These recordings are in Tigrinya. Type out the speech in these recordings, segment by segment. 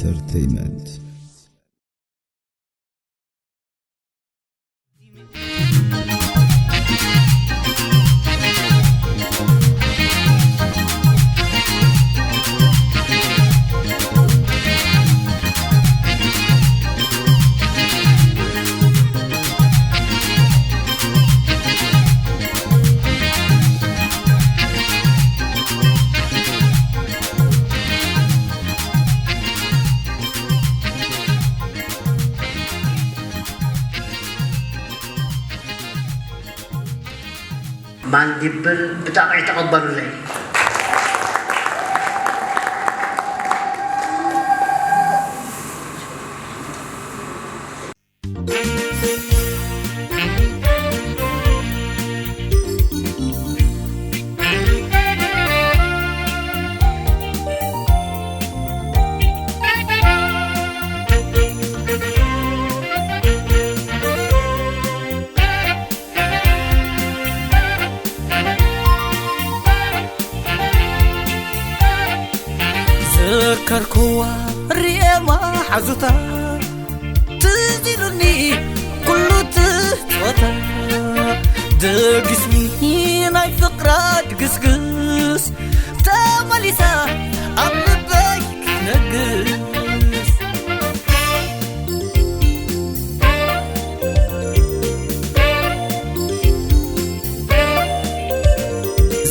ኢንተርተይመንት። ማን ዲብል ብጣቕዒ ተቐበሉለይ። ዘከርኩዋ ርኤ መሓዙታ ትዝ ኢሉኒ ኩሉ ትጾታ። ደጊስኒ ናይ ፍቕራ ድግስግስ ተመሊሳ ኣብ ልበይ ክትነግስ።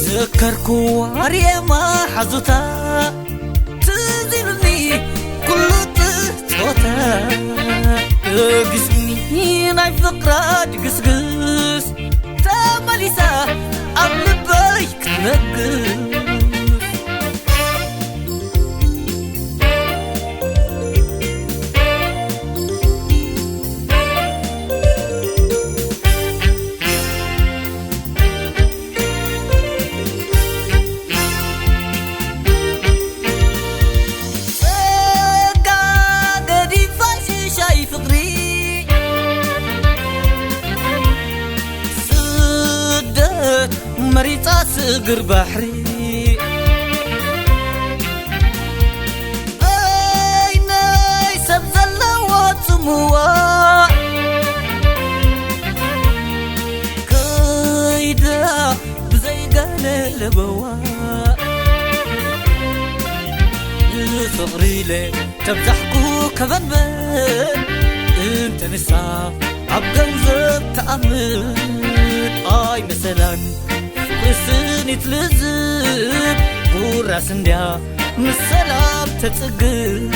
ዘከርኩዋ ርኤ መሓዙታ ትዝ ኢሉኒ ኩሉ ትጾታ። ደጊስኒ ናይ ፍቕራ ድግስግስ ተመሊሳ ኣብ ልበይ ክትነግስ። ጸጋ ገዲፋ ሽሻይ ፍቕሪ ስደት መሪጻ ስግር ባሕሪ በይነይ ሰብ ዘለዎ ጽምዋ ከይዳ ብዘይ ገለ ለበዋ። ንፍቕሪ ኢለ ተብዛሕኩ ከበንበ እንተ ንሳ ኣብ ገንዘብ ተኣምን ኣይመሰላን። ፍቕሪ ስኒት ልዝብ ጉራስ እንድያ ምስ ሰላም ተጽግብ።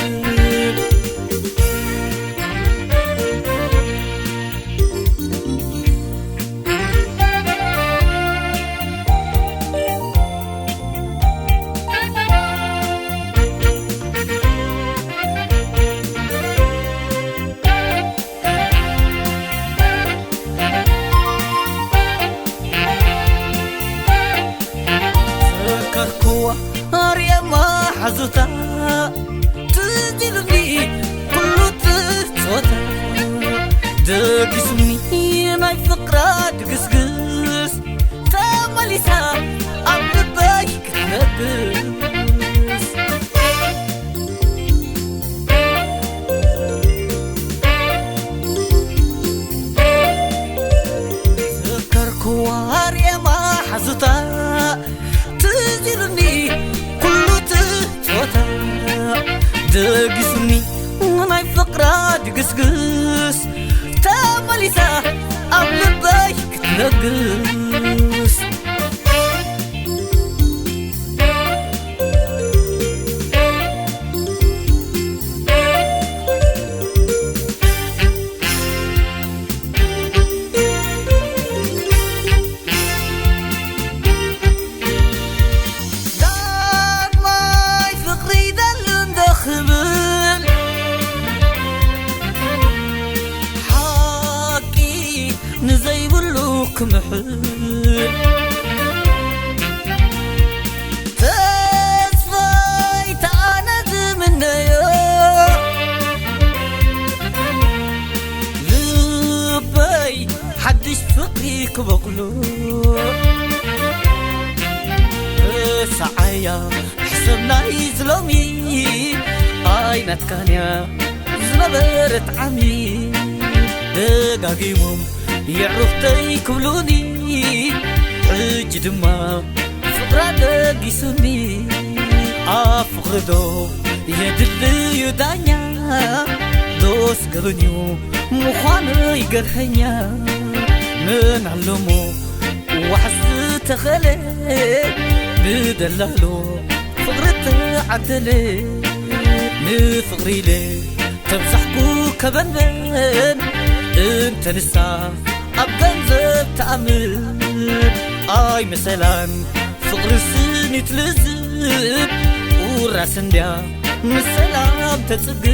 ዘከርኩዋ ኣርየ መሓዙታ ትዝ ኢሉኒ ኩሉ ትጾታ። ደጊስኒ ናይ ፍቕራ ድግስግስ ተመሊሳ ኣብ ልበይ ክትነግስ። ዘከርኩዋ ኣርየ መሓዙታ ትዝ ኢሉኒ ኩሉ ትጾታ። ደጊስኒ ናይ ፍቕራ ድግስግስ ተመሊሳ ኣብ ልበይ ክትነግስ። ዳግማይ ፍቕሪ ይደሊ እንዶ ክብል ሓቂ ንዘይብሉ ክምሕል ተስፋይ ተኣነ ዝምነዮ ልበይ ሓድሽ ፍቕሪ ክበቕሎ ሰዓያ ሕሰብ ናይ ዝሎሚ ኣይ ናትካንያ ዝነበረት ዓሚ ደጋጊሞም የዕሩኽተይ ክብሉኒ፣ ሕጂ ድማ ፍቕራ ደጊሱኒ። ኣብ ፍቕሪ ዶ የድልዩ ዳኛ? ዶስ ገበንዩ ምዃነይ ገርሀኛ? መን ኣለሞ ዋሕስ ተኸለ ብደላሎ ፍቕሪ ተዓደለ። ንፍቕሪ ኢለ ተብዛሕኩ ከበንበን፣ እንተ ንሳ ኣብ ገንዘብ ተኣምን። ኣይ መሰላን ፍቕሪ ስኒት ልዝብ፣ ቁራስ እንድያ ንሰላም ተጽግብ።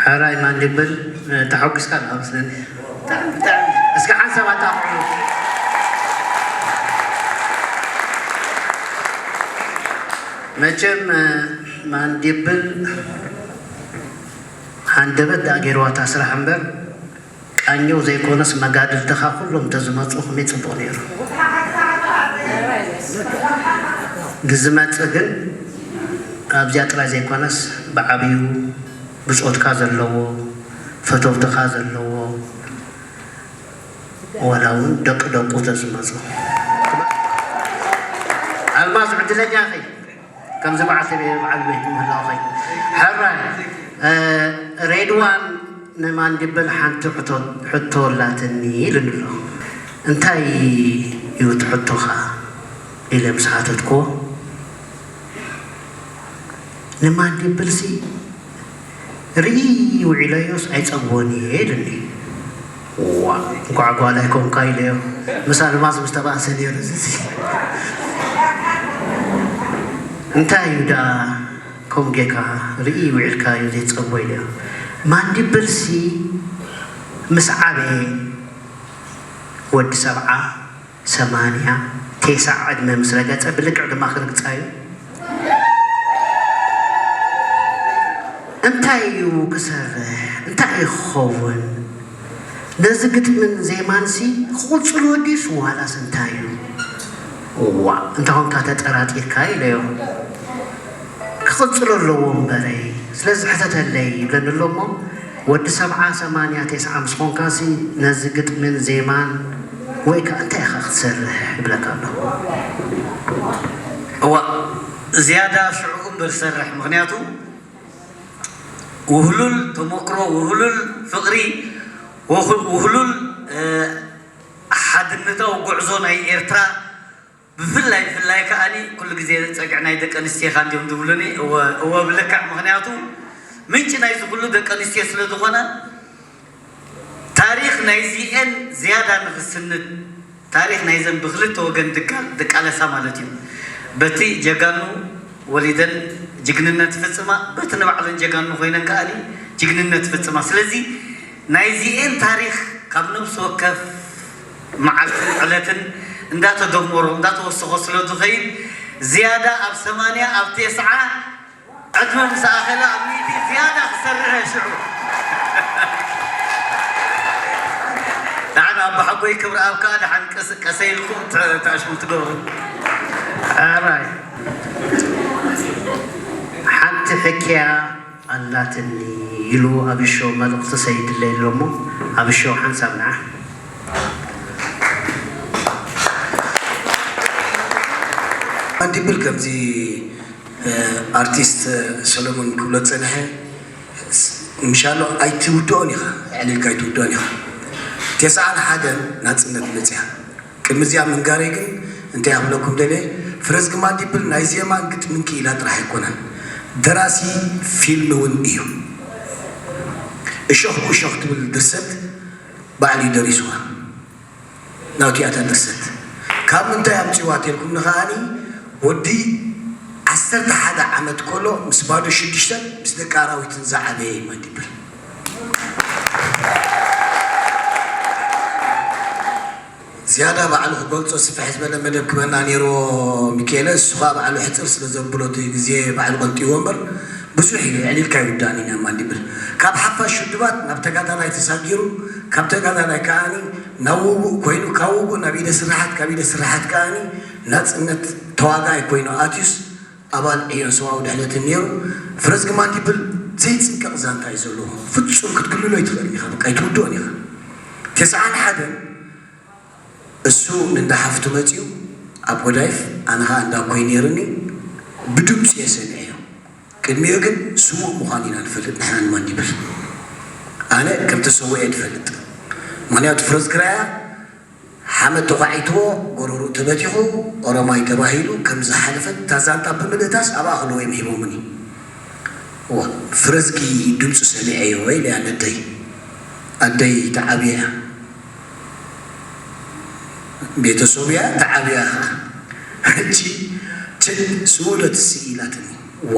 ሕራይ ማን ድብል ተሓጒስካ ኣለኻ መስለኒ። እስኪ ሓንሳብ ኣጣቕዑ። መቸም ማን ድብል ሃንደበት ደኣ ገይርዋ እታ ስራሕ እምበር፣ ቃኘው ዘይኮነስ መጋድልትኻ ኩሎም ተዝመጹ ከመይ ጽቡቕ ነይሩ። ንዝመጽእ ግን ኣብዚኣ ጥራይ ዘይኮነስ ብዓብዩ ብጾትካ ዘለዎ፣ ፈተውትኻ ዘለዎ፣ ዋላ እውን ደቂ ደቁ ተዝመጹ። ኣልማዝ ዕድለኛ ኢኺ። ከምዚ በዓል ሰበ-፣ በዓል ቤት ምህላውኸይ። ሕራይ፣ እ፣ ሬድዋን ንማንዲብል ሓንቲ ሕቶ፣ ሕቶ ኣላትኒ ኢሉኒ ኣሎ። እንታይ እዩ እቲ ሕቶኻ? ኢለ ምስ ሓተትኩዎ፣ ንማንዲብልሲ ርኢ ውዒለዮስ ኣይጸግቦን እየ ኢሉኒ። ዋ፣ እንኳዕ ጓል ኣይኮንካ ኢለዮ። ምስ ኣልማዝ ምስ ተባእሰ ነይሩ እዚ። እንታይ እዩ ደኣ ከምኡ ጌርካ ርኢ ውዒልካዮ ዘይትጸግቦ ኢለዮ። ማንዲብልሲ ምስ ዓበየ ወዲ ሰብዓ ሰማንያ፣ ቴስዓ ዕድመ ምስ ረገጸ፣ ብልክዕ ድማ ክርግጻ እዩ። እንታይ እዩ ክሰርሕ? እንታይ እዩ ክኸውን? ነዚ ግጥምን ዜማንሲ ክቕጽሎ ድዩስ ዋላስ እንታይ እዩ? እዋእ፣ እንተ ኾንካ ተጠራጢርካ ኢለዮ። ክቕጽሎ ኣለዎ እምበረይ፣ ስለዚ ሕተተለይ ይብለኒ ኣሎ እሞ፣ ወዲ ሰብዓ፣ ሰማንያ፣ ቴስዓ ምስ ኾንካሲ ነዚ ግጥምን ዜማን ወይ ከኣ እንታይ ኢኻ ክትሰርሕ ይብለካ ኣሎ። እዋ፣ ዝያዳ ሽዑ እምበር ዝሰርሕ፣ ምኽንያቱ ውህሉል ተሞክሮ፣ ውህሉል ፍቕሪ፣ ውህ-፣ ውህሉል፣ እ፣ ሓድነታዊ ጉዕዞ ናይ ኤርትራ ብፍላይ፣ ብፍላይ ከኣኒ ኩሉ ግዜ ጸግዒ ናይ ደቂ ኣንስትዮ ኢኻ እንዲዮም ዝብሉኒ። እወ፣ እወ ብልክዕ፣ ምኽንያቱ ምንጪ ናይዚ ኩሉ ደቂ ኣንስትዮ ስለ ዝኾና፣ ታሪኽ ናይዚኤን ዝያዳ ንኽስንድ፣ ታሪኽ ናይዘን ብኽልተ ወገን ድቃ-፣ ድቃለሳ ማለት እዩ። በቲ ጀጋኑ ወሊደን ጅግንነት ይፍጽማ፣ በቲ ንባዕለን ጀጋኑ ኮይነን ከኣኒ ጅግንነት ይፍጽማ። ስለዚ ናይዚኤን ታሪኽ ካብ ነብሲ ወከፍ መዓልትን ዕለትን እንዳተደመሮ፣ እንዳተወሰኾ ስለ ዝኸይድ፣ ዝያዳ ኣብ ሰማንያ፣ ኣብ ቴስዓ ዕድመ ምስ ኣኸለ ኣብ ሚእቲ ዝያዳ ክሰርሕ እየ ሽዑ። ንዓና ኣቦሓጎይ ክብረኣብ ከኣ ደሓን ቀስ-፣ ቀሰ ኢልኩም ተ-፣ ተኣሽሙ ትገብሩ። ኣራይ። ሓንቲ ሕክያ ኣላትኒ ኢሉ ኣብሾ መልእኽቲ ሰይድለይ ኣሎ እሞ፣ ኣብሾ ሓንሳብ ንዓ። ኣንዲብል ከምዚ፣ እ፣ ኣርቲስት ሰሎሞን ክብሎ ዝጸንሐ፣ ስ-፣ ምሻሎ ኣይትውድኦን ኢኻ፣ ኣዕሊልካ ኣይትውድኦን ኢኻ። ተስዓን ሓደን ናጽነት መጽያ። ቅድሚ እዚኣ ምንጋረይ ግን እንታይ ክብለኩም ደልየ፣ ፍረዝጊ ማንዲብል ናይ ዜማን ግጥምን ክኢላ ጥራሕ ኣይኮነን፣ ደራሲ ፊልም እውን እዩ። እሾኽ ብእሾኽ ትብል ድርሰት ባዕሉ እዩ ደሪስዋ። ናቱ እያ እታ ድርሰት። ካብ ምንታይ ኣምጺዋ ተልኩም ንኸኣኒ፣ ወዲ ዓሰርተ ዓሰርተ ሓደ ዓመት ከሎ ምስ ባዶ ሽዱሽተን ምስ ደቂ ኣራዊትን ዝዓበየ እዩ ማንዲብል። ዝያዳ ባዕሉ ክገልጾ ስፍሕ ዝበለ መደብ ክበና ነይርዎ ሚካኤለ፣ እሱ ኸኣ ባዕሉ ሕጽር ስለ ዘብሎ እቲ ግዜ ባዕሉ ቀንጥይዎ እምበር ብዙሕ እዩ፣ የዕሊልካ ኣይውዳእን እዩ ማንዲብል። ካብ ሓፋሽ ውድባት ናብ ተጋዳላይ ተሳጊሩ፣ ካብ ተጋዳላይ ከኣ ናብ ውጉእ ኮይኑ፣ ካብ ውጉእ ናብ ኢደ ስርሓት፣ ካብ ኢደ ስርሓት ከኣ ናጽነት ተዋጋኣይ ኮይኑ ኣትዩስ ኣባል ዕዮን ሰብኣዊ ድሕነትን ነይሩ። ፍረዝጊ ማንዲብል ዘይጽንቀቕ ዛንታ እዩ ዘለዎ። ፍጹም ክትግልሎ ኣይትኽእልን ኢኻ፣ በቃ ኣይትውድኦን ኢኻ። ተስዓን ሓደን እሱ ንእንዳ ሓፍቱ መጺኡ ኣብ ጎዳይፍ፣ ኣነ ኸኣ እንዳ ኣቦይ ነይርኒ፣ ብድምፂ እየ ሰሚዐዮ። ቅድሚኡ ግን ስዉእ ምዃኑ ኢና ንፈልጥ ንሕና ንማንዲብል። ኣነ ከም ተሰውአ እየ ዝፈልጥ። ምኽንያቱ ፍረዝጊ ራያ ሓመድ ተዃዒትዎ፣ ጎረርኡ ተበቲኹ፣ ኦሮማይ ተባሂሉ ከም ዝሓለፈት እታ ዛንታ ብምልእታስ ኣብኣ ከለዉ እዮም ሂቦምኒ። እዋ፣ ፍረዝጊ ድምፁ ሰሚዐዮ ኢለያ ነደይ። ኣደይ ተዓብያ እያ። ቤተሰብያ ተዓብያ ኸዓ። ሕጂ ችን ስውእ ዶ ትስኢ ኢላትኒ። እዋ፣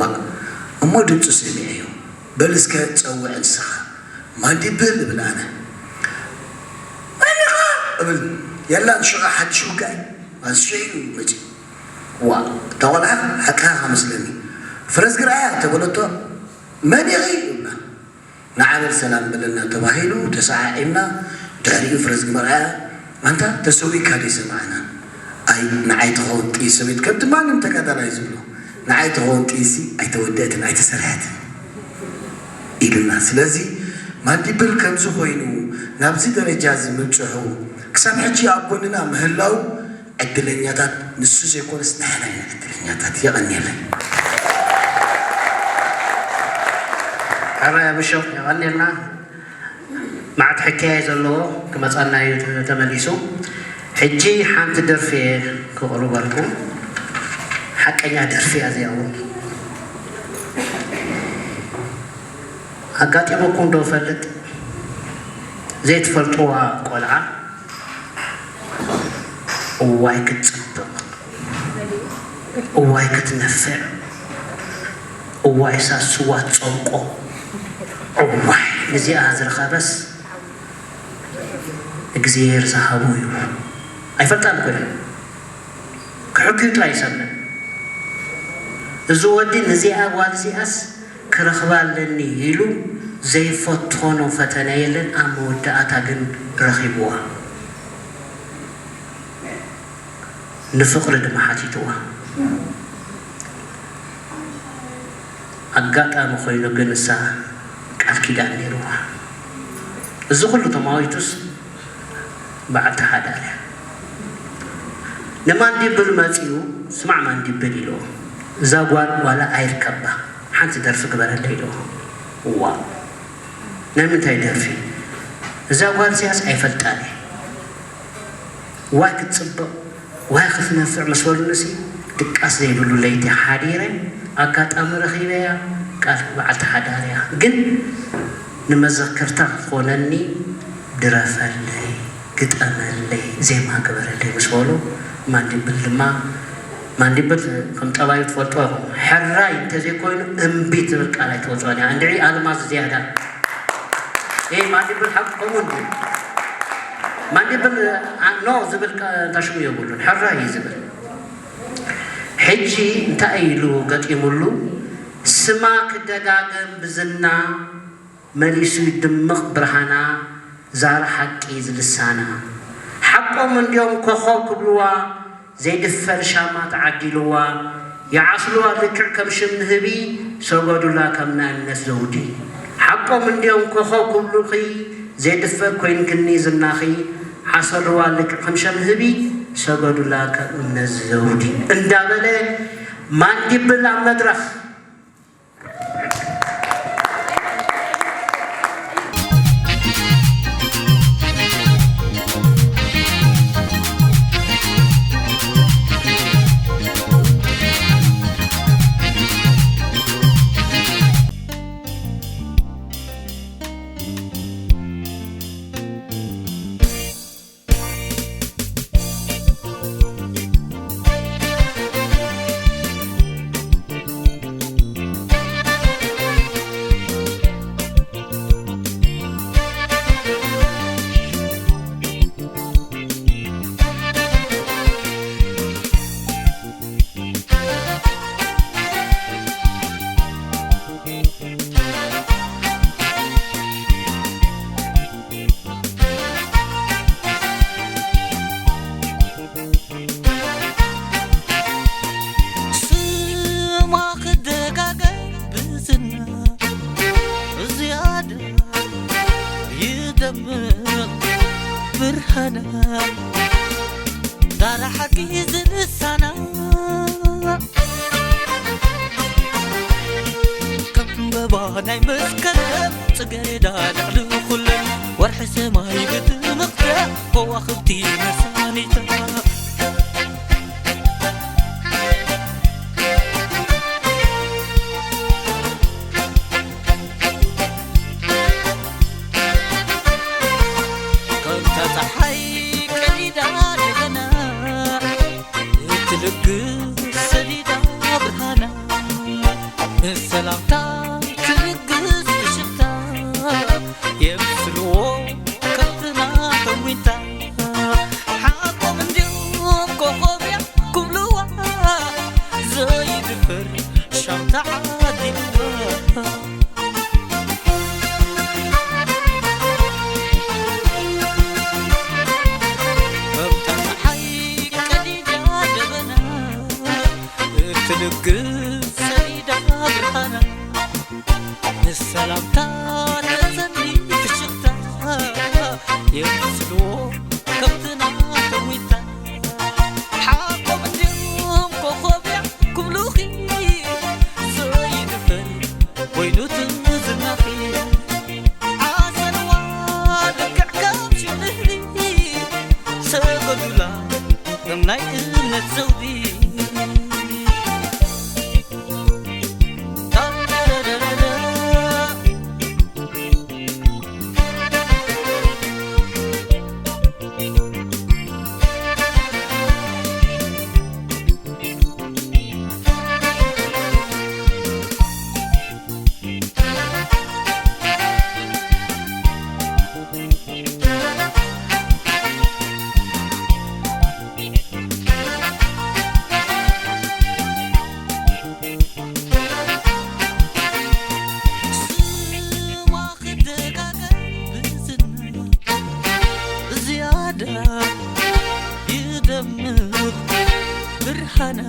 እሞ ድምፁ ሰሚዐዮ። በል እስከ ጸውዕ ንስኻ። ማንዲብል እብል ኣነ። መን ኢኻ? እብል። የላን ሽቓ ሓድሽ ውጋይ። ኣዝዩ እዩ መጺኡ። ዋ፣ እታ ቆልዓ ሓቅኻ መስለኒ። ፍረዝጊ ርኣያ ተበለቶ፣ መን ኢኺ? እብላ። ንዓ በል ሰላም በለና ተባሂሉ፣ ተሰዓዒምና፣ ድሕሪኡ ፍረዝጊ መርኣያ፣ ኣንታ ተሰዊእካ ዶ ይሰማዕና? ኣይ፣ ንዓይ ትኸውን ጥይት ሰበይት፣ ከምቲ ማንም ተጋዳላይ ዝብሎ፣ ንዓይ ትኸውን ጥይትሲ ኣይተወደእትን፣ ኣይተሰርሐትን ኢሉና። ስለዚ ማንዲብል ከምዚ ኮይኑ ናብዚ ደረጃ እዚ ምብጽሑ፣ ክሳብ ሕጂ ኣብ ጎንና ምህላው ዕድለኛታት ንሱ ዘይኮነስ ንሕና ኢና ዕድለኛታት። የቐንየለይ። ሕራይ ኣብሾ፣ የቐንየልና። መዓት ሕክያይ ዘለዎ ክመጻና እዩ ተ-፣ ተመሊሱ። ሕጂ ሓንቲ ደርፊ እየ ክቕርበልኩም። ሓቀኛ ደርፊ እያ እዚኣ እውን። ኣጋጢሙኩም ዶ ፈልጥ? ዘይትፈልጥዋ ቆልዓ፣ እዋይ ክትጽብቕ፣ እዋይ ክትነፍዕ፣ እዋይ ሳስዋ ትጸምቆ፣ እዋይ ንዚኣ ዝረኸበስ እግዚኣብሔር ዝሃቦ እዩ። ኣይፈልጣን እኮ እየን። ክሕግዩ ጥራይ ይሰምዕ። እዚ ወዲ ንዚኣ ጓል እዚኣስ ክረኽባ ኣለኒ ኢሉ ዘይፈተኖ ፈተነ የለን። ኣብ መወዳእታ ግን ረኺብዋ። ንፍቕሪ ድማ ሓቲትዋ። ኣጋጣሚ ኮይኑ ግን እሳ ቃል ኪዳን ነይርዋ። እዚ ኩሉ ተማዊቱስ በዓልቲ ሓዳር እያ። ንማንዲብል መጺኡ፣ "ስማዕ ማንዲብል" ኢልዎ፣ "እዛ ጓል ዋላ ኣይርከባ፣ ሓንቲ ደርፊ ግበረለይ" ኢልዎ። እዋ፣ ናይ ምንታይ ደርፊ? እዛ ጓል እዚኣስ ኣይፈልጣን እየ። ዋይ ክትጽብቕ፣ ዋይ ክትነፍዕ ምስ በሉኒሲ፣ ድቃስ ዘይብሉ ለይቲ ሓዲረ፣ ኣጋጣሚ ረኺበያ፣ ቃል በዓልቲ ሓዳር እያ። ግን ንመዘክርታ ክኾነኒ ድረፈለይ፣ ግጠመለይ፣ ዜማ ግበረለይ ምስ በሉ፣ ማንዲብል ድማ፣ ማንዲብል ከም ጠባዩ ትፈልጥዎ ኢኹም። ሕራይ እንተዘይኮይኑ እምቢ ትብል ቃል ኣይትወፅኦን እያ። እንድዒ ኣልማዝ ዝያዳ። ኤ፣ ማንዲብል ሓቂ ከምኡ እንድዩ። ማንዲብል፣ ኣ-፣ ኖ ዝብል ቃ-፣ እንታይ ሽሙ የብሉን። ሕራይ እዩ ዝብል። ሕጂ እንታይ ኢሉ ገጢሙሉ? ስማ ክደጋገም ብዝና መሊሱ ይድምቕ ብርሃና፣ ዛራ ሓቂ ዝልሳና። ሓቆም እንድዮም ኮኾብ ክብልዋ፣ ዘይድፈር ሻማ ተዓዲልዋ፣ ይዓስልዋ ልክዕ ከም ሽም ንህቢ፣ ሰገዱላ ከም ናይ እምነት ዘውዲ። ሓቆም እንድዮም ኮኾብ ክብሉኺ፣ ዘይድፈር ኮይንክኒ ዝናኺ፣ ዓሰርዋ ልክዕ ከም ሸም ንህቢ፣ ሰገዱላ ከም እምነት ዘውዲ። እንዳበለ ማንዲብል ኣብ መድረኽ ዝልሳና ከም ዕምበባ ናይ መስከረም ጽጌረዳ ልዕሊ ኩለን ወርሒ ሰማይ ብድምቕታ ከዋኽብቲ መሳኒታ ከምታ ጸሓይ ቀዲዳ ደበና እትልግስ ሰዲዳ ብርሃና ንሰላምታ ትልግስ ብሽታ የምስልዎ ከብትና ተዊንታ ሓቆም እንዲዮም ኮኾብያ ክብልዋ ዘይድፈር ሻምታ ዓዲዋ ከምታ ጸሓይ ቀዲዳ ደበና እትልግስ ሰዲዳ ብርሃና ንሰላምታ ተዘኒ ፍሽኽታ የምስልዎ ከብትና ተዊታ ሓቆም እንዲዮም ኮኾብያ ክብሉኺ ዘይድፈር ኮይኑ ትዝናኺ ዓሰርዋ ልክዕ ከም ሽልህሊ ሰገዱላ ከም ናይ እምነት ዘውዲ ዝያዳ ይደምቕ ብርሃና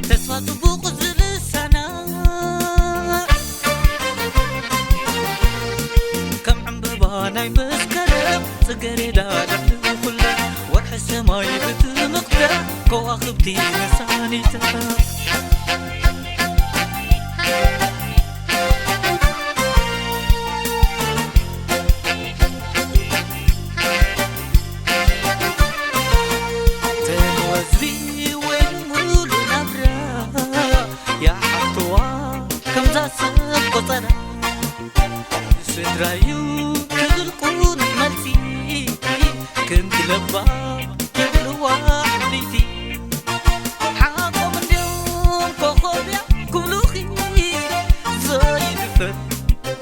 ተስፋ ጽቡቕ ዝልሳና ከም ዕምበባ ናይ መስከረም ጽጌረዳ ልዕሊ ኩለን ወርሒ ሰማይ ብትምቕታ ከዋኽብቲ መሳኒታ ተወዝቢ ወይ ሙሉ ናብራ ያሓትዋ ከምዛ ሰብ ቆጸራ ስድራዩ ክብል ቁኑዕ መልሲ ክንዲ ለባ ይብልዋ ዓበይቲ ሓቆም እንድዮም ኮኾብያ ክብሉኺ ዘይድፈር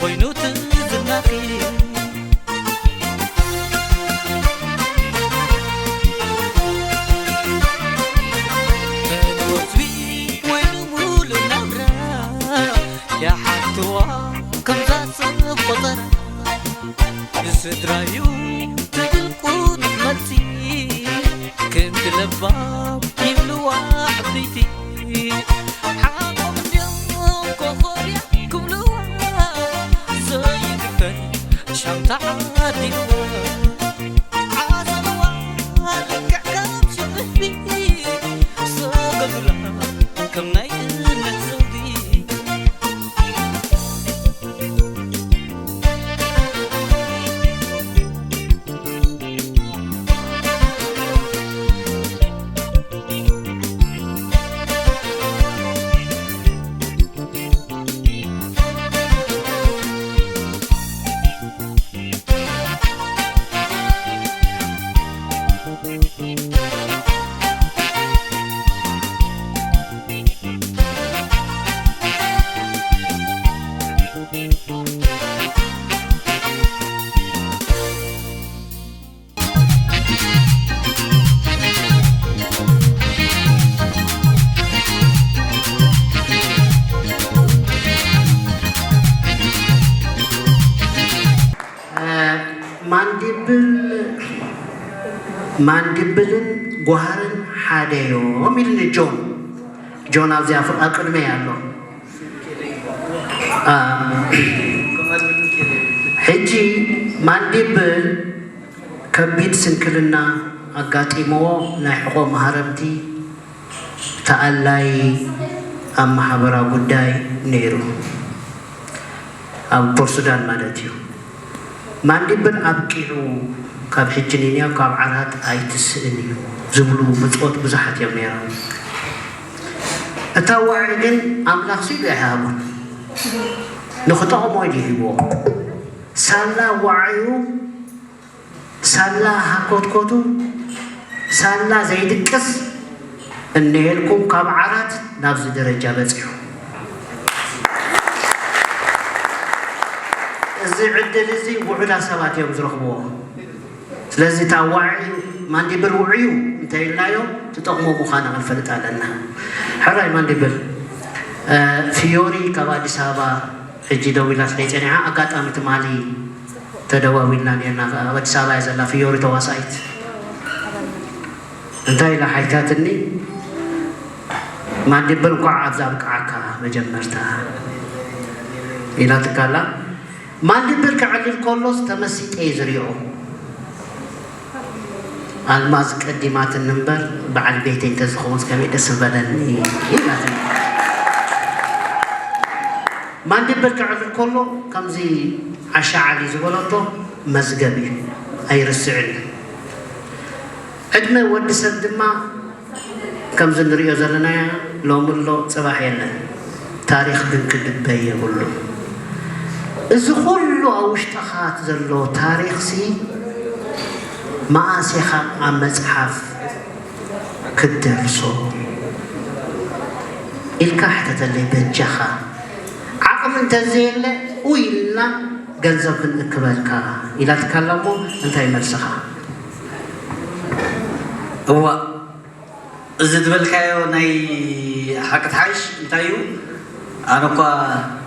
ኮይኑ ትዝናኺ ተንወስቢ ወይ ንሙሉ ናብራ ያሓትዋ ከምዛ ሰብ ቆጸራ ብስድራዩ ትብል ቁኑዕ መልሲ ክንዲ ለባም ይብልዋ ዓበይቲ ሓቆም እንድዮም ኮኾብያ ክብልዋ ዘይድፈር ሻምታ ዓዲልዋ ዓሰርዋ ልክዕ ከም ሽብህቢ ሰገዱላ ከም ናይ እምነት ዘውዲ ማንዲብል ማንዲብልን ጓሃርን ሓደ እዮም ኢልኒ ጆን። ጆን ኣብዚኣ ኣብ ቅድመይ ኣሎ። ሕጂ ማንዲብል ከቢድ ስንክልና ኣጋጢምዎ ናይ ሕቖ ማህረምቲ ተኣላይ ኣብ ማሕበራዊ ጉዳይ ነይሩ፣ ኣብ ፖርሱዳን ማለት እዩ። ማንዲብል ኣብቂዑ፣ ካብ ሕጂ ንንያው ካብ ዓራት ኣይትስእን እዩ ዝብሉ ብጾት ብዙሓት እዮም ነይሮም። እታ ዋዒ ግን ኣምላኽ ስኢሉ ኣይሃቦን፣ ንኽጠቕሞ እዩ ሂብዎ። ሳላ ዋዒኡ ሳላ ሃኮትኮቱ፣ ሳላ ዘይድቅስ እነሄልኩም ካብ ዓራት ናብዚ ደረጃ በጺሑ። እዚ ዕድል እዚ ውዑላት ሰባት እዮም ዝረኽብዎ። ስለዚ እታ ዋዒ ማንዲብል ውዕዩ እንተኢልናዮ ትጠቕሞ ምዃና ክንፈልጥ ኣለና። ሕራይ ማንዲብል፣ እ፣ ፍዮሪ ካብ ኣዲስ ኣበባ ሕጂ ደዊላ ስለ ጸኒሓ፣ ኣጋጣሚ ትማሊ ተደዋዊልና ኔርና። ኣብ ኣዲስ ኣበባ እያ ዘላ ፍዮሪ ተዋሳኢት። እንታይ ኢላ ሓይታትኒ፣ ማንዲብል እንኳዕ ኣብዚ ኣብቅዓካ መጀመርታ ኢላትካ ኣላ። ማንዲብል ክዕልል ከሎስ ተመሲጠ እየ ዝሪኦ። ኣልማዝ ቀዲማትኒ እምበር በዓል ቤተይ እንተዝኸውንስ ከመይ ደስ ምበለኒ ኢላትኒ። ማንዲብል ክዕልል ከሎ ከምዚ ዓሻ ዓሊ ዝበለቶ መዝገብ እዩ፣ ኣይርስዕን እዩ። ዕድመ ወዲ ሰብ ድማ ከምዚ ንሪኦ ዘለናያ ሎሚ ኣሎ ጽባሕ የለን። ታሪኽ ግን ክድበይ የብሉን። እዚ ኩሉ ኣብ ውሽጥኻ ዘሎ ታሪኽሲ መኣስ ኢኻ ኣብ መጽሓፍ ክትደርሶ ኢልካ ሕተተለይ በጃኻ። ዓቕሚ እንተዘየለ ኡይ ኢልና ገንዘብ ክንእክበልካ ኢላትካ ኣላ እሞ እንታይ መልስኻ? እዋ፣ እዚ ዝበልካዮ ናይ ሓቂ ትሓይሽ እንታይ እዩ? ኣነ እኳ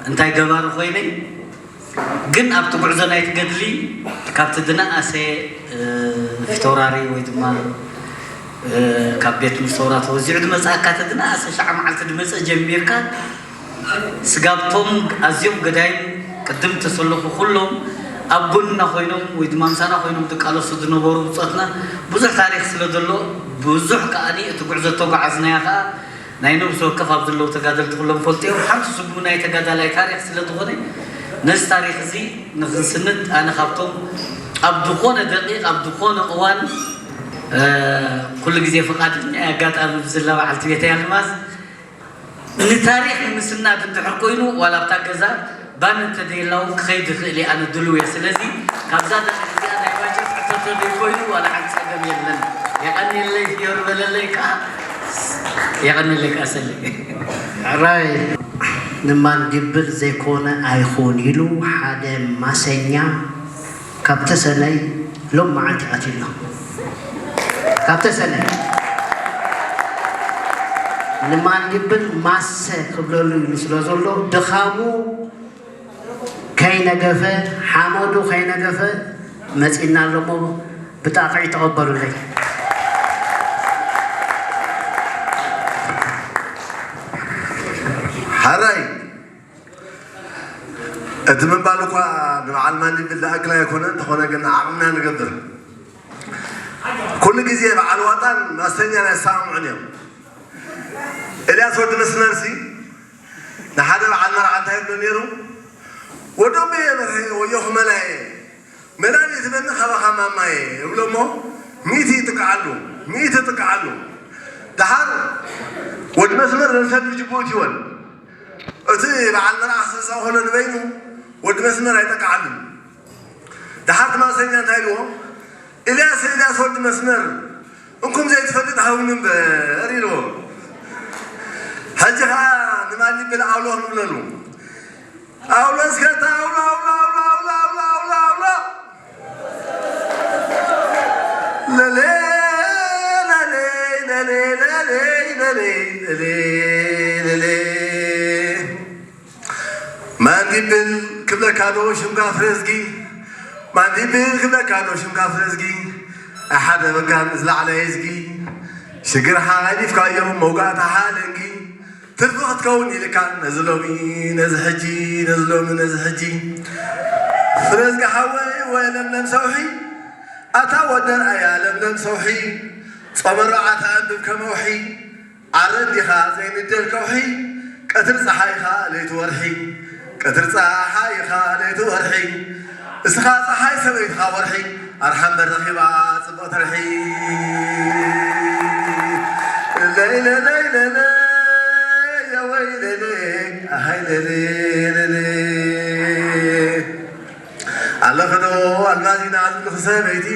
እንታይ ገባሪ ኮይነ፣ ግን ኣብቲ ጉዕዞ ናይቲ ገድሊ ካብቲ ዝነኣሰ፣ እ፣ ፊተውራሪ ወይ ድማ፣ እ፣ ካብ ቤት ትምህርቲ ሰውራ ተወዚዑ ዝመጽኣካ፣ እቲ ዝነኣሰ ሸዓ መዓልቲ ዝመጸ ጀሚርካ፣ ስጋብቶም ኣዝዮም ገዳይም ቅድም ተሰለፉ ኩሎም ኣብ ጎንና ኮይኖም ወይ ድማ ምሳና ኮይኖም ዝቃለሱ ዝነበሩ ብጾትና ብዙሕ ታሪኽ ስለ ዘሎ፣ ብዙሕ ከኣኒ እቲ ጉዕዞ እተጓዓዝናዮ ከኣ ናይ ነብሲ ወከፍ ኣብ ዘለዉ ተጋደልቲ ኩሎም ፈልጡ እዮም። ሓንቲ ስጉሚ ናይ ተጋዳላይ ታሪኽ ስለ ዝኾነ፣ ነዚ ታሪኽ እዚ ንኽንስንድ ኣነ ካብቶም ኣብ ዝኾነ ደቂቕ፣ ኣብ ዝኾነ እዋን፣ እ፣ ኩሉ ግዜ ፍቓደኛ እየ። ኣጋጣሚ ብዝላ በዓልቲ ቤተይ ኣልማዝ ንታሪኽ ንምስናድ እንድሕር ኮይኑ፣ ዋላ ኣብታ ገዛ ባን እንተዘየላ እውን ክኸይድ ይኽእል እየ፣ ኣነ ድሉው እየ። ስለዚ ካብዛ ደቂቕ እዚኣ ናይ ባጀት ሕቶ ተዘይኮይኑ ዋላ ሓንቲ ጸገም የለን። የቐንየለይ ፍዮሪ በለለይ ከኣ፣ የቐንየለይ ከኣ ሰለይ። ሕራይ ንማንዲብል ዘይኮነ ኣይኹን ኢሉ ሓደ ማሰኛ ካብ ተሰነይ ሎም መዓልቲ ኣትዩ ኣሎ። ካብ ተሰነይ ንማንዲብል ማሰ ክብለሉ ኢሉ ስለ ዘሎ ድኻሙ ከይነገፈ፣ ሓመዱ ከይነገፈ መጺና ኣሎ እሞ ብጣቕዒ ተቐበሉለይ። ሓራይ እቲ ምባል እኳ ንበዓል ማንዲብል ዝኣክል ኣይኮነን፣ እንተኾነ ግን ዓቕምና ንገብር። ኩሉ ግዜ በዓል ዋጣን ማስተኛን ኣይሰማምዑን እዮም። ኤልያስ ወዲ መስመርሲ ንሓደ በዓል መርዓ እንታይ ይብሎ ነይሩ? "ወዶም እየ በርሀ ወዮ ክመላየ መድሃኒት በኒ ካባኻ ማማየ" ይብሎ እሞ ሚእቲ ይጥቅዓሉ፣ ሚእቲ ይጥቅዓሉ። ደሓር ወዲ መስመር ዘንሰድ ብጅቡቲ ይወል። እቲ በዓል መርዓ ክስዕስዕ ከሎ ንበይኑ ወዲ መስመር ኣይጠቅዓሉን። ደሓር ትማሰኛ እንታይ ኢልዎ? "ኢልያስ፣ ኢልያስ ወዲ መስመር፣ እንኩም ዘይትፈልጥ ሃውኒ እምበር" ኢልዎ። ሕጂ ኸዓ ንማሊብል ኣውሎ ክንብለሉ። ኣውሎ እስከ ኣውሎ፣ ኣውሎ፣ ኣውሎ። ለሌ፣ ለሌ፣ ለሌ፣ ለሌ። ማንዲብል ክብለካ ዶ ሽምካ ፍረዝጊ? ማንዲብል ክብለካ ዶ ሽምካ ፍረዝጊ? ኣይ ሓደ በጋን ዝለዓለ የዝጊ። ሽግርኻ ገዲፍካዮ መውጋእታኻ ለንጊ። ትርፊ ክትከውን ኢልካ ነዚ ሎሚ ነዚ ሕጂ፣ ነዚ ሎሚ ነዚ ሕጂ። ፍረዝጊ ሓወይ ወይ ለምለም ሰውሒ፣ ኣታ ወደር ኣያ ለምለም ሰውሒ፣ ጾመ ሮዓት ኣንብብ ከመውሒ፣ ዓረ እንዲኻ ዘይንደል ከውሒ፣ ቀትር ጸሓይኻ ለይቲ ወርሒ፣ ቀትር ጸሓይኻ ለይቲ ወርሒ፣ እስኻ ጸሓይ ሰበይትኻ ወርሒ፣ ኣርሓምበር ረኺባ ጽቡቕ ትርሒ። ለይለለይለለ፣ የወይለለ፣ ኣሃይለለለለ። ኣለኽዶ ኣልማዚና ዝብልኺ ሰበይቲ፣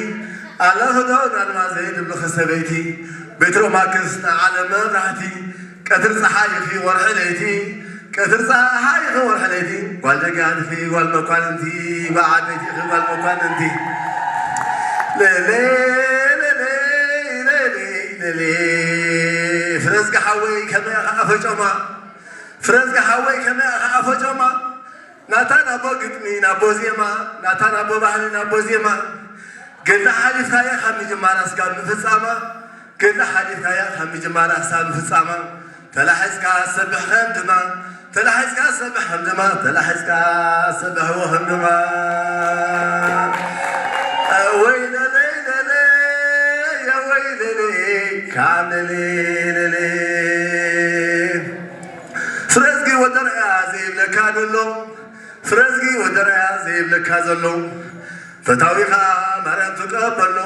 ኣለኽዶ ኣልማዘይ ዝብልኺ ሰበይቲ፣ ቤትሮማክስ ንዓለም መብራህቲ፣ ቀትር ጸሓይ ኢኺ ወርሒ ለይቲ፣ ቀትር ጸሓይ ኢኺ ወርሒ ለይቲ፣ ጓል ጀጋን ኢኺ ጓል መኳንንቲ፣ ብዓበይቲ ኢኺ ጓል መኳንንቲ። ለለ፣ ለለ፣ ለለ፣ ለለ፣ ፍረዝጊ ሓወይ ከመይ ኢኻ ኣፈጮማ፣ ፍረዝጊ ሓወይ ከመይ ኢኻ ኣፈጮማ፣ ናታ ናቦ ግጥሚ ናቦ ዜማ፣ ናታ ናቦ ባህሊ ናቦ ዜማ፣ ገድሊ ሓሊፍካያ ካብ ምጅማራ እስካብ ምፍጻማ፣ ገድሊ ሓሊፍካያ ካብ ምጅማራ እስካብ ምፍጻማ፣ ተላሒዝካ ሰብሕ ከም ድማ፣ ተላሒዝካ ሰብሕ ከም ድማ፣ ተላሒዝካ ሰብሕዎ ከም ድማ። ወይለለይ ለለይ፣ ወይለለይ፣ ካብ ለለይ ለለይ። ፍረዝጊ ወደርያ ዘይብለካ ዘሎ፣ ፍረዝጊ ወደርያ ዘይብለካ ዘሎ፣ ፈታዊኻ ማርያም ትቀበሎ፣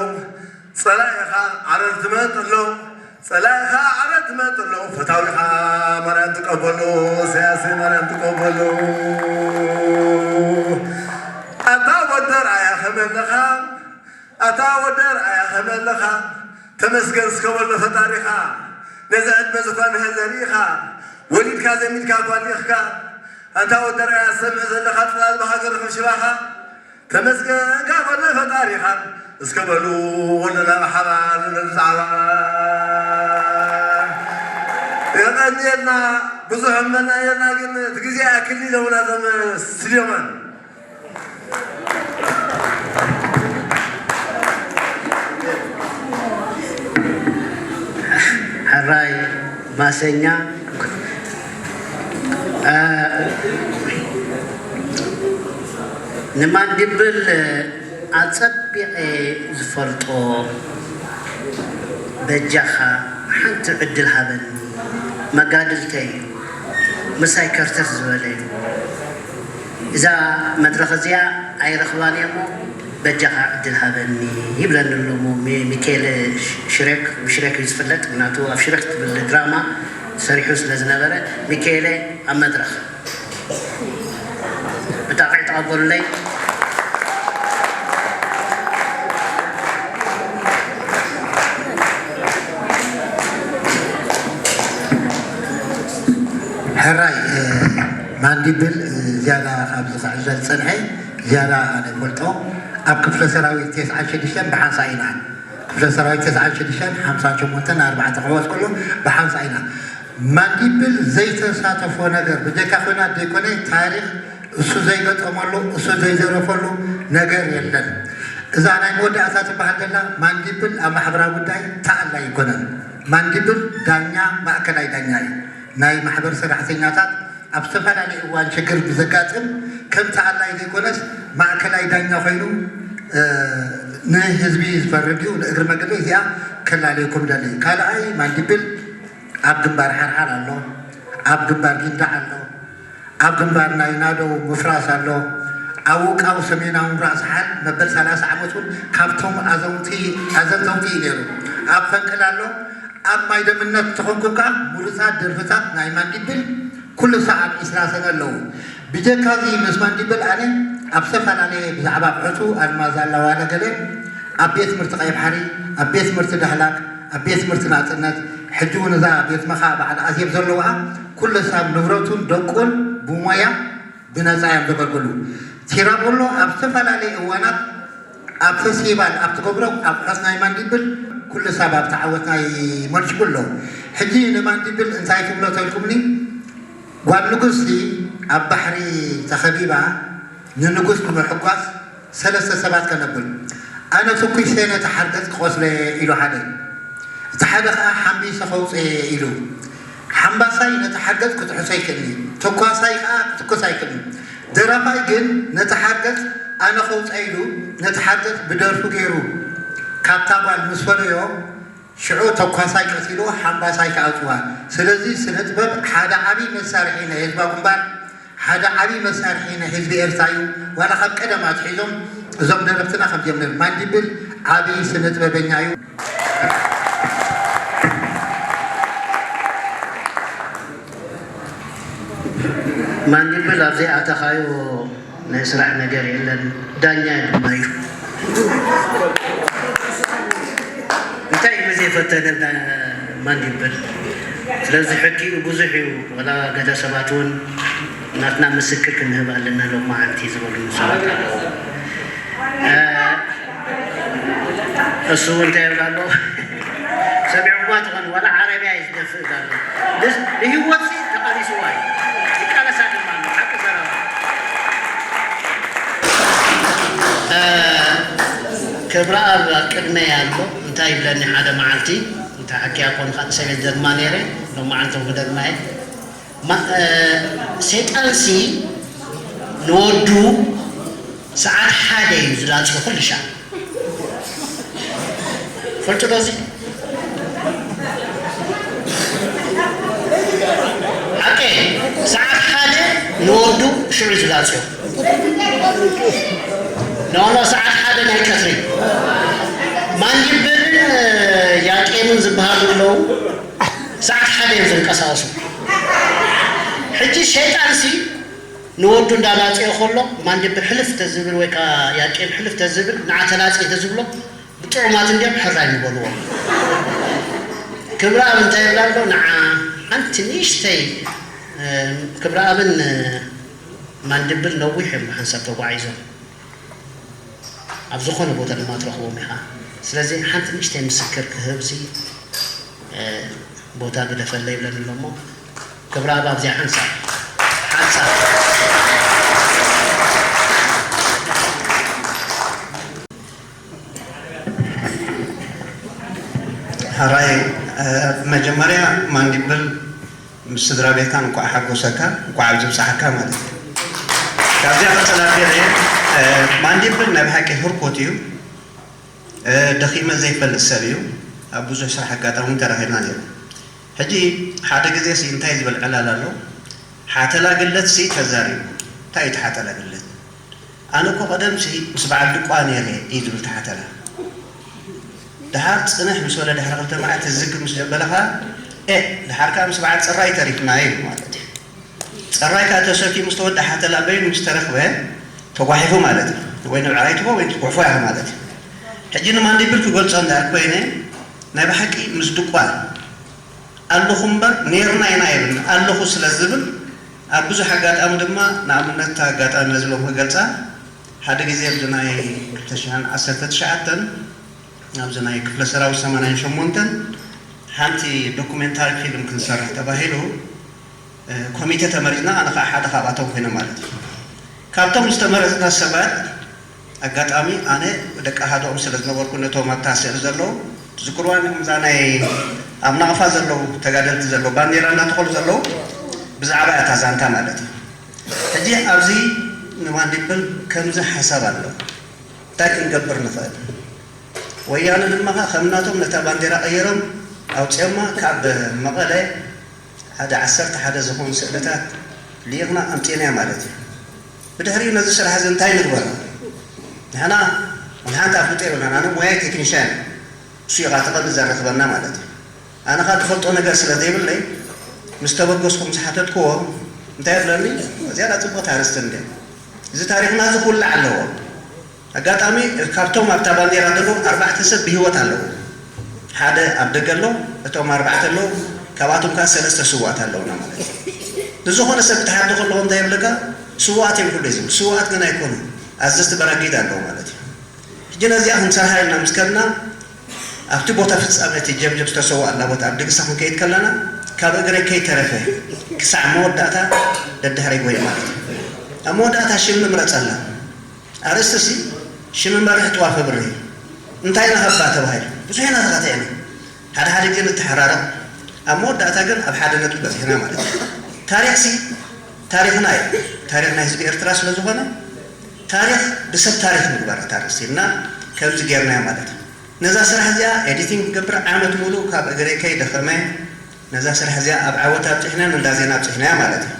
ጸላኢኻ ዓረር ትመጥሎ፣ ጸላኢኻ ዓረር ትመጥሎ፣ ፈታዊኻ ማርያም ትቀበሎ፣ ሰያሲ ማርያም ትቀበሎ። ኣታ ወደርያ ከመለኻ፣ ኣታ ወደርያ ከመለኻ፣ ተመስገን እስከ በሎ ፈጣሪኻ፣ ነዚ ዕድመ ዝኾነ ዘሪእኻ፣ ወሊድካ ዘሚድካ ጓሊኽካ፣ ኣንታ ወደርያ ሰምዕ ዘለኻ ጽላል ብሃገር ክሽባኻ፣ ተመስገን ካብ በሎ ፈጣሪኻ፣ እስከ በሉ ወለና ብሓባር ንበል ብዛዕባ። የቐንየልና፣ ብዙሕ እመና የና፣ ግን እቲ ግዜ ኣይክል ኢሎምና ዞም ስድዮማን። ሕራይ ማሰኛ፣ እ፣ ንማንዲብል ኣጸቢቐ ዝፈልጦ፣ በጃኻ ሓንቲ ዕድል ሃበኒ፣ መጋድልተይ እዩ፣ ምሳይ ከርተት ዝበለ እዩ። እዛ መድረኽ እዚኣ ኣይረኽባን እየ እሞ በጃኻ ዕድል ሃበኒ ይብለኒ ኣሎ እሞ ሚ-፣ ሚካኤል ሽ-፣ ሽሬክ፣ ብሽሬክ እዩ ዝፍለጥ፣ ምክንያቱ ኣብ ሽሬክ ትብል ድራማ ሰሪሑ ስለ ዝነበረ፣ ሚካኤለ ኣብ መድረኽ ብጣቕዒ ተቐበሉለይ። ሕራይ፣ እ፣ ማንዲብል፣ እ፣ ዝያዳ ካብዚ ክዕዘል ዝጸንሐ፣ ዝያዳ ኣነ ይፈልጦ። ኣብ ክፍለ ሰራዊት ተስዓን ሽዱሽተን ብሓንሳእ ኢና። ክፍለ ሰራዊት ተስዓን ሽዱሽተን ሓምሳን ሸሞንተን ኣርባዕተ ክሕወስ ከሎ ብሓንሳእ ኢና። ማንዲብል ዘይተሳተፎ ነገር፣ ብጀካ ኲናት ዘይኮነ፣ ታሪኽ እሱ ዘይገጠመሉ፣ እሱ ዘይደረፈሉ ነገር የለን። እዛ ናይ መወዳእታ ትበሃል ዘላ ማንዲብል ኣብ ማሕበራዊ ጉዳይ ተኣላይ ኣይኮነን። ማንዲብል ዳኛ፣ ማእከላይ ዳኛ እዩ። ናይ ማሕበር ሰራሕተኛታት ኣብ ዝተፈላለየ እዋን ሽግር ብዘጋጥም ከም ተኣላይ ዘይኮነስ ማእከላይ ዳኛ ኮይኑ፣ እ፣ ንህዝቢ ዝፈርድ እዩ። ንእግሪ መገደይ እዚኣ ከላለየኩም ደሊ። ካልኣይ ማንዲብል ኣብ ግንባር ሓርሓር ኣሎ፣ ኣብ ግንባር ጊንዳዕ ኣሎ፣ ኣብ ግንባር ናይ ናደው ምፍራስ ኣሎ። ኣብ ውቃው ሰሜናዊ ራእሲ ሓል መበል ሰላሳ ዓመት እውን ካብቶም ኣዘውቲ-፣ ኣዘንተውቲ እዩ ነይሩ። ኣብ ፈንቅል ኣሎ። ኣብ ማይ ደምነት እንተኾንኩም ከዓ ምሩፃት ደርፍታት ናይ ማንዲብል ኩሉ ሰዓት ዒስራ ሰነ ኣለዉ። ብጀካዚ ምስ ማንዲብል ኣነ ኣብ ዝተፈላለየ ብዛዕባ ብዕፁ ኣልማዝ ኣላዋለ ገለ ኣብ ቤት ትምህርቲ ቀይሕ ባሕሪ፣ ኣብ ቤት ትምህርቲ ዳህላክ፣ ኣብ ቤት ትምህርቲ ናፅነት፣ ሕጂ እውን እዛ ቤት መኻ በዓል ኣዜብ ዘለዋ ኩሉ ሳብ ንብረቱን ደቁን ብሞያ ብነፃ እዮም ዘገልግሉ። ቲራቦሎ ኣብ ዝተፈላለየ እዋናት ኣብ ፈስቲቫል ኣብ ትገብሮ ኣቑሑት ናይ ማንዲብል ኩሉ ሳብ ኣብቲ ዓወት ናይ መልሽጉ ኣሎ። ሕጂ ንማንዲብል እንታይ ትብሎ ተልኩምኒ? ጓል ንጉስቲ ኣብ ባሕሪ ተኸቢባ ንንጉስ ንምሕጓስ ሰለስተ ሰባት ከነብል፣ ኣነ ተኲሰ ነቲ ሓርገጽ ክቖስሎ እየ ኢሉ ሓደ። እቲ ሓደ ኸኣ ሓምቢሰ ከውጽኦ እየ ኢሉ። ሓምባሳይ ነቲ ሓርገጽ ክትሕዞ ኣይክእልን እዩ። ተኳሳይ ኸኣ ክትኩስ ኣይክእልን። ደራፋይ ግን ነቲ ሓርገጽ ኣነ ከውጽኦ ኢሉ ነቲ ሓርገጽ ብደርፉ ገይሩ ካብታ ጓል ምስ ፈለዮ፣ ሽዑ ተኳሳይ ቀቲሉ ሓምባሳይ ክኣጽዋ። ስለዚ ስነ ጥበብ ሓደ ዓብዪ መሳርሒ ናይ ህዝባዊ ግንባር፣ ሓደ ዓብዪ መሳርሒ ናይ ህዝቢ ኤርትራ እዩ። ዋላ ካብ ቀደም ኣትሒዞም እዞም ደረፍትና ከምዚኦም ነይሮም። ማንዲብል ዓብዪ ስነ ጥበበኛ እዩ። ማንዲብል ኣብ ዘይኣተኻዮ ናይ ስራሕ ነገር የለን፣ ዳኛ ድማ እዩ። እንታይ እዩ ዘይፈተነና ማንዲብል? ስለዚ ሕጊኡ ብዙሕ እዩ። ወላ ገለ ሰባት እውን ናትና ምስክር ክንህብ ኣለና ሎማዓንቲ ዝበሉኒ ሰባት ኣለዉ። እ፣ እሱ እውን እንታይ ይብል ኣሎ? ሰሚዕኩማ ትኾኑ፣ ዋላ ዓረብያ እዩ ዝደፍእ ኣሎ። ንስ-፣ ንህይወትሲ ተቓሊስዋ እዩ። ይቃለሳ ድማ ኣሎ። ሓቂ ዘረባ። እ፣ ክብረኣብ ኣብ ቅድመይ ኣሎ። እንታይ ይብለኒ ሓደ መዓልቲ፣ እንታይ ሓኪያ ኮንካ ንሰበይት ደግማ ነይረ፣ ሎማዓንቲ ክደግማ እየ። ማ-፣ እ፣ ሰይጣንሲ ንወዱ ሰዓት ሓደ እዩ ዝላጽዮ ኩሉ ሻዕ። ፈልጡ ዶ እዚ? ሓቂ፣ ሰዓት ሓደ ንወዱ ሽዑ ዝላጽዮ። ኖ፣ ኖ፣ ሰዓት ሓደ ናይ ቀትሪ። ማንዲብልን፣ እ፣ ያቄምን ዝበሃሉ ኣለዉ። ሰዓት ሓደ እዮም ዝንቀሳቐሱ። ሕጂ ሸይጣንሲ ንወዱ እንዳላጽዮ ከሎ፣ ማንዲብል ሕልፍ ተዝብል ወይ ከኣ ያቄም ሕልፍ ተዝብል፣ ንዓ ተላጽየ ተዝብሎ፣ ብጥዑማት እንድዮም ሕራይ ምበልዎ። ክብረኣብ እንታይ ይብላ ኣሎ? ንዓ ሓንቲ ንእሽተይ፣ እ፣ ክብረኣብን፣ እ፣ ማንዲብል ነዊሕ እዮም ብሓንሳብ ተጓዒዞም። ኣብ ዝኾነ ቦታ ድማ ትረኽቦም ኢኻ። ስለዚ ሓንቲ ንእሽተይ ምስክር ክህብሲ፣ እ፣ ቦታ ግደፈለይ ይብለኒ ኣሎ እሞ፣ ክብረኣብ ኣብዚኣ ሓንሳብ፣ ሓንሳብ። ሕራይ፣ እ፣ መጀመርያ ማንዲብል ምስ ስድራ ቤትካ እንኳዕ ሓጎሰካ፣ እንኳዕ ኣብዚ ብጽሓካ ማለት እዩ። ካብዚኣ ቀጽል ኣቢለ፣ እ፣ ማንዲብል ናይ ብሓቂ ህርኩት እዩ። እ፣ ደኺመ ዘይፈልጥ ሰብ እዩ። ኣብ ብዙሕ ስራሕ ኣጋጣሚ እውን ተራኺብና ነይሩ። ሕጂ ሓደ ግዜ ሲ እንታይ ዝበል ዕላል ኣሎ? ሓተላ ግለት ሲ ተዛሪቡ። እንታይ እዩ እቲ ሓተላ ግለት? ኣነ እኮ ቀደም ሲ ምስ በዓል ድቋ ነይረ እዩ ዝብል እቲ ሓተላ። ደሓር ጽንሕ ምስ በለ ድሕሪ ክልተ መዓልቲ ዝግ ምስ በለ ኸኣ፣ ኤ፣ ደሓር ከኣ ምስ በዓል ጽራይ ተሪፍና ኢሉ ማለት እዩ። ጽራይ ከኣ ተሰትዩ ምስ ተወድኣ ሓተላ በይኑ ምስ ተረኽበ ተጓሒፉ ማለት እዩ። ወይ ንብዕራይ ትቦ ወይ ትጉሕፎ ኢኻ ማለት እዩ። ሕጂ ንማንዲብል ክገልጾ እንድሕር ኮይነ፣ ናይ ብሓቂ ምስ ድቋ ኣለኹ እምበር ኔርና ኢና ይብል፣ ኣለኹ ስለ ዝብል፣ ኣብ ብዙሕ ኣጋጣሚ ድማ፣ ንኣብነት፣ ኣጋጣሚ ነዚ ሎም ክገልጻ፣ ሓደ ግዜ ኣብዚ ናይ ክልተ ሽሕን ዓሰርተ ትሽዓተን ኣብዚ ናይ ክፍለ ሰራዊት ሰማንያን ሸሞንተን ሓንቲ ዶኩሜንታሪ ፊልም ክንሰርሕ ተባሂሉ፣ እ፣ ኮሚቴ ተመሪጽና፣ ኣነ ኸዓ ሓደ ካብኣቶም ኮይነ ማለት እዩ። ካብቶም ዝተመረጽና ሰባት፣ ኣጋጣሚ ኣነ ደቂ ኣሃዶኦም ስለ ዝነበርኩ፣ ነቶም ኣብታ ስእሊ ዘለዉ ትዝክርዋ፣ እዛ ናይ ኣብ ናቕፋ ዘለዉ ተጋደልቲ ዘለዉ፣ ባንዴራ እናተኸሉ ዘለዉ፣ ብዛዕባ እታ ዛንታ ማለት እዩ። ሕጂ ኣብዚ ንማንዲብል ከምዚ ሓሳብ ኣሎ፣ እንታይ ክንገብር ንኽእል? ወያነ ድማ ኸዓ ከም ናቶም ነታ ባንዴራ ቀይሮም ኣውጺኦማ፣ ካብ መቐለ ሓደ ዓሰርተ ሓደ ዝኾኑ ስእልታት ልኢኽና ኣምጺእናዮ ማለት እዩ። ብድሕሪኡ ነዚ ስራሕ እዚ እንታይ ንግበሮ? ንሕና ንሓንቲ ኣፍልጦ የብልናን። ኣነ ሞያይ ቴክኒሽያን እዩ። እሱ እዩ ኻዓ እቲ ቀንዲ ዘራኽበና ማለት እዩ። ኣነ ኻዓ ዝፈልጦ ነገር ስለ ዘይብለይ፣ ምስ ተበገስኩ ምስ ሓተትክዎ፣ እንታይ ይብለኒ? እዚኣ ዳኣ ጽብቕቲ ኣርእስቲ እንድያ። እዚ ታሪኽና እዚ ክውላዕ ኣለዎ። ኣጋጣሚ ካብቶም ኣብታ ባንዴራ ዘለዉ ኣርባዕተ ሰብ ብህይወት ኣለዉ። ሓደ ኣብ ደገ ኣሎ፣ እቶም ኣርባዕተ ኣለዉ፣ ካብኣቶም ከኣ ሰለስተ ስዉኣት ኣለዉና ማለት እዩ። ንዝኾነ ሰብ ክትሓቶ ከለኹ እንታይ ይብለካ? ስዉኣት እዮም ኩሉ ግዜ። ስዉኣት ግን ኣይኮኑን፣ ኣዘዝቲ በራጊድ ኣለዉ ማለት እዩ። ሕጂ ነዚኣ ክንሰርሓ ኢልና ምስ ከድና፣ ኣብቲ ቦታ ፍጻመ እቲ ጀብጀብ ዝተሰወኣላ ቦታ ኣብ ድግሳ ክንከይድ ከለና፣ ካብ እግረይ ከይተረፈ ክሳዕ መወዳእታ ደድሕረይ ጎየ ማለት እዩ። ኣብ መወዳእታ ሽም ንምረጸላ። ኣርእስቲሲ ሽም መርሒ ጥዋፍ ኣብርሂ፣ እንታይ ንሃባ ተባሂሉ ብዙሕ ኢና ተኻቲዕና። ሓደ ሓደ ግዜ ንተሓራረቕ፣ ኣብ መወዳእታ ግን ኣብ ሓደ ነጥቢ በጺሕና ማለት እዩ። ታሪኽሲ ታሪኽና እዩ። ታሪኽ ናይ ህዝቢ ኤርትራ ስለ ዝኾነ፣ ታሪኽ ብሰብ ታሪኽ ምግባር እታ ኣርእስቲ ኢልና ከምዚ ጌርናዮ ማለት እዩ። ነዛ ስራሕ እዚኣ ኤዲቲንግ ክገብር ዓመት ሙሉእ ካብ እግረይ ከይደኸመ ነዛ ስራሕ እዚኣ ኣብ ዓወት ኣብፂሕና፣ ንእንዳ ዜና ኣብፂሕናያ ማለት እዩ።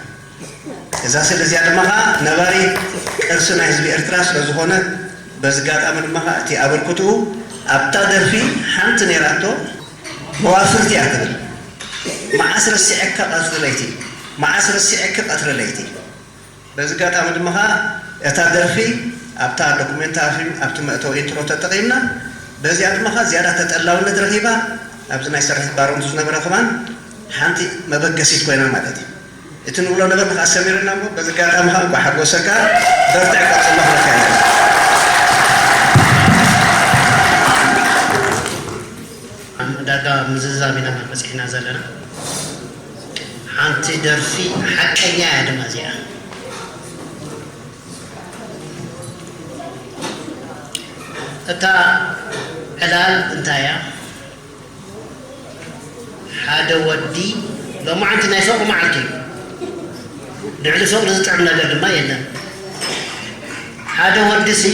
እዛ ስእሊ እዚኣ ድማ ከዓ ነባሪ ቅርሲ ናይ ህዝቢ ኤርትራ ስለ ዝኾነ፣ በዚ ኣጋጣሚ ድማ ከዓ እቲ ኣበርክትኡ ኣብታ ደርፊ ሓንቲ ነይራቶ፣ መዋፍርቲ እያ ትብል። መዓስ ረሲዐካ ቀትሪ ለይቲ፣ መዓስ ረሲዐኪ ቀትሪ ለይቲ። በዚ ኣጋጣሚ ድማ ከዓ እታ ደርፊ ኣብታ ዶኩሜንታሪ ፊልም ኣብቲ መእተዊ ኢንትሮ ተጠቒምና፣ በዚኣ ድማ ከዓ ዝያዳ ተጠላውነት ረኺባ፣ ኣብዚ ናይ ስርሒት ባሮንቱ ዝነበረ ከማን ሓንቲ መበገሲት ኮይና ማለት እዩ። እቲ ንብሎ ነበርና ከዓ ሰሚርና እሞ፣ በዚ ኣጋጣሚ ከዓ እንኳዕ ሓጎሰካ፣ በርትዕ፣ ቀጽሎ ክብለካ እየ። ኣብ ዕዳጋ ምዝዛም ኢና በጺሕና ዘለና። ሓንቲ ደርፊ ሓቀኛ እያ ድማ እዚኣ። እታ ዕላል እንታይ እያ? ሓደ ወዲ፣ ሎማዓንቲ ናይ ፍቕሪ መዓልቲ እዩ። ልዕሊ ፍቕሪ ዝጥዕም ነገር ድማ የለን። ሓደ ወዲ ሲ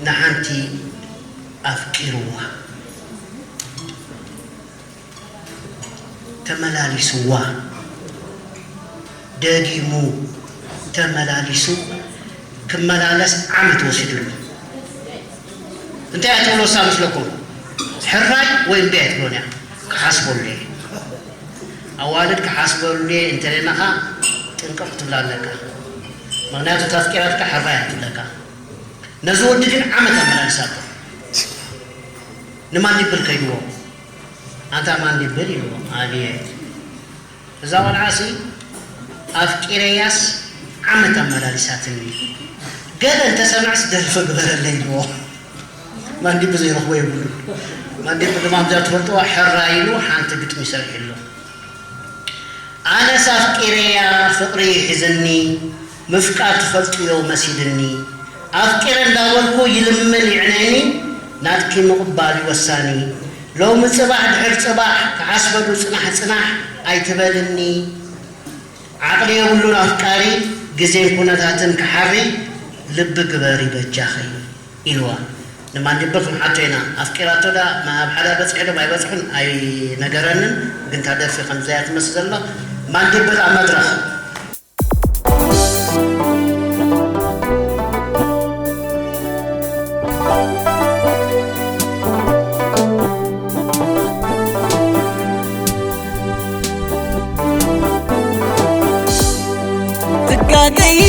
ንሓንቲ ኣፍቂርዋ፣ ተመላሊስዋ፣ ደጊሙ ተመላሊሱ ክመላለስ ዓመት ወሲድሉ። እንታይ እያ ትብሎ እሳ መስለኩም? ሕራይ ወይ እምቢ ኣይትብሎን እያ፣ ክሓስበሉ እየ። ኣዋልድ ክሓስበሉ እየ እንተለናኻ ጥንቅቕ ክትብላ ኣለካ። ምኽንያቱ ተፍቂራትካ ሕራይ እያ ትብለካ። ነዚ ወዲ ግን ዓመት ኣመላልሳቶ። ንማን ይብል ከይድዎ፣ ኣንታ ማን ይብል ኢልዎ። ኣቤት፣ እዛ ቆልዓሲ ኣፍቂረያስ ዓመት ኣመላሊሳትኒ። ገለ እንተሰምዕስ ደርፊ ግበረለይ ኢልዎ። ማንዲብ ዘይረኽቦ የብሉን። ማንዲብ ድማ ኣብዛ ትፈልጥዋ ሕራይ ኢሉ ሓንቲ ግጥሚ ሰሪሕሉ። ኣነስ ኣፍቂረያ ፍቕሪ ሒዝኒ፣ ምፍቃር ትፈልጥዮ መሲልኒ። ኣፍቂረ እንዳበልኩ ይልምን ይዕነኒ፣ ናትኪ ምቕባል እዩ ወሳኒ። ሎሚ ጽባሕ ድሕሪ ጽባሕ ክሓስበሉ ጽናሕ ጽናሕ ኣይትበልኒ። ዓቕሊ የብሉን ኣፍቃሪ፣ ግዜን ኩነታትን ክሓሪ፣ ልቢ ግበሪ በጃኺ ኢልዋ። ንማንዲብል ክንሓቶ ኢና። ኣፍቂራቶ ዳ ኣብ ሓዳር በጺሑ ዶ ኣይበጽሑን ኣይነገረንን፣ ግን እታ ደርፊ ከምዚኣ ትመስል ዘሎ። ማንዲብል ኣብ መድረኽ። ትጋገይ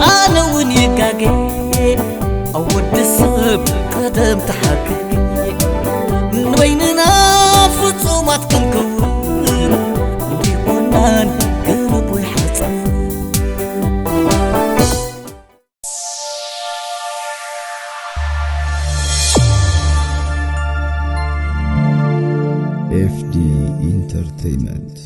ኣነ እውን ይጋገ ኣብ ወዲ ሰብ ቀደም ተሓገ ንበይንና ፍጹማት ክንከውን እንዲኮናን ገለቦይ ሓጸን ኤፍዲ ኢንተርተይመንት